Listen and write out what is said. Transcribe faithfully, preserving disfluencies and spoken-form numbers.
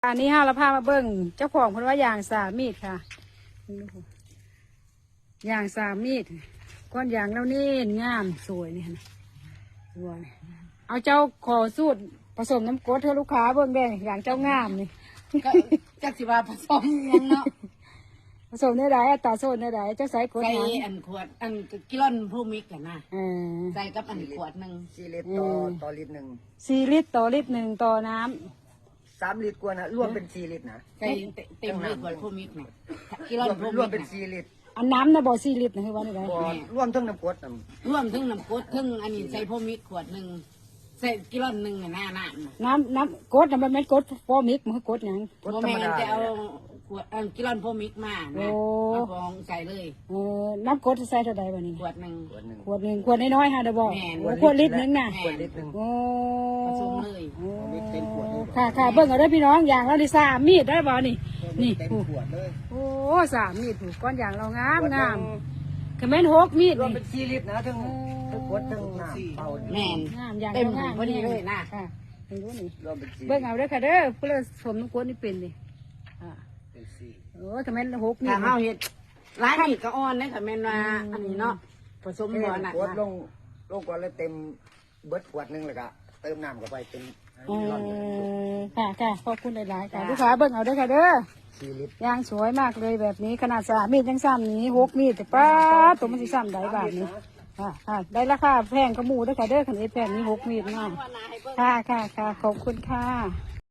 อันนี้เฮาละพามาเบิ่ง เจ้าของเพิ่นว่ายางสามมีดค่ะ ยางสามมีด ก้อนยางแล้วนี่งามสวยนี่นะ สวย เอาเจ้าขอสูตรผสมน้ำกรดให้ลูกค้าเบิ่งแด่ ยางเจ้างามนี่ ก็จักสิว่าผสมหยังเนาะ ผสมได้ใด อัตราส่วนได้ใด เจ้าใส่กรด ใส่ หยัง อันขวดอันกิลอนโพมิกกันนะ เออ ใส่กับอันขวดหนึ่ง สี่ลิตรต่อต่อลิตรหนึ่ง สี่ลิตรต่อลิตรหนึ่งต่อน้ำ สามลิตรกว่านะรวมเป็นสี่ลิตรนะ ใส่เต็มเลยขวดโพมิกนะกิลอนโพ รวม มิก เป็น นะ สี่ลิตร อันน้ำนะบ่สี่ลิตรนะคือว่าได้ บ่รวมทั้งน้ำกรดนะ ร่วมทั้งน้ำกรดทั้งอันนี้ใส่โพมิกขวดหนึ่งใส่กิลอนหนึ่งอะหน้าน้ำน่ะ น้ำน้ำกรดนะมันแม่นกรดโพมิกมันคือกรดหยัง กรด โม ธรร แม ม น ดา จะ เนี่ย เอาขวดอันกิลอนโพมิกมา โอ้ นะมาฟองใส่เลย เออน้ำกรดใส่เท่าใดบัดนี้ ขวดหนึ่ง ขวดหนึ่ง ขวดหนึ่งขวดน้อยๆฮะเด้อบ่ แม่น โอ้ขวดลิตรหนึ่งน่ะ ขวดลิตรหนึ่ง โอ้ ผสมเลย โอ้ เต็มขวดเลย ค่ะค่ะเบิ่งเอาเด้อพี่น้องยางเราได้สามมีดได้บ่นี่ นี่ เต็มขวดเลย โอ้สามมีดผูกก้อนยางเรางาม ขวดหนึ่ งามก็แม่นหกมีด รวม นี่ เป็นสี่ลิตรนะทั้งทั้งกรดทั้งน้ำเปล่า แม่น งามยาง เต็ม เรางาม พอดีเลยนะ ค่ะเห็นบ่นี่ รวมเป็นสี่ เบิ่งเอาเด้อค่ะเด้อผู้ละสมน้ำกรดนี่เป็นนี่อ่า เป็นสี่ โอ้ก็แม่นหกมี ถ้า ด เฮาเฮ็ดหลายนี่ก็อ่อนนะถ้าแม่นว่าอันนี้เนาะผสม เท บ่หนัก กรด นะ ลงลงก่อนแล้วเต็มเบิดขวดหนึ่งแล้วก็เติมน้ำเข้าไปเต็ม เออค่ะค่ะขอบคุณหลายๆค่ะลูกค้าเบิ่งเอาเด้อค่ะเด้อ สี่ลิตร ยางสวยมากเลยแบบนี้ขนาดสามมีดยังซ้ำนี้หกมีดแต่ป้าดตัวมันสิซ้ำได้บาดนี้ค่ะค่ะได้ราคาแพงกว่าหมู่เด้อค่ะเด้อคันเฮ็ดแผ่นนี้หกมีดเนาะค่ะค่ะค่ะขอบคุณค่ะ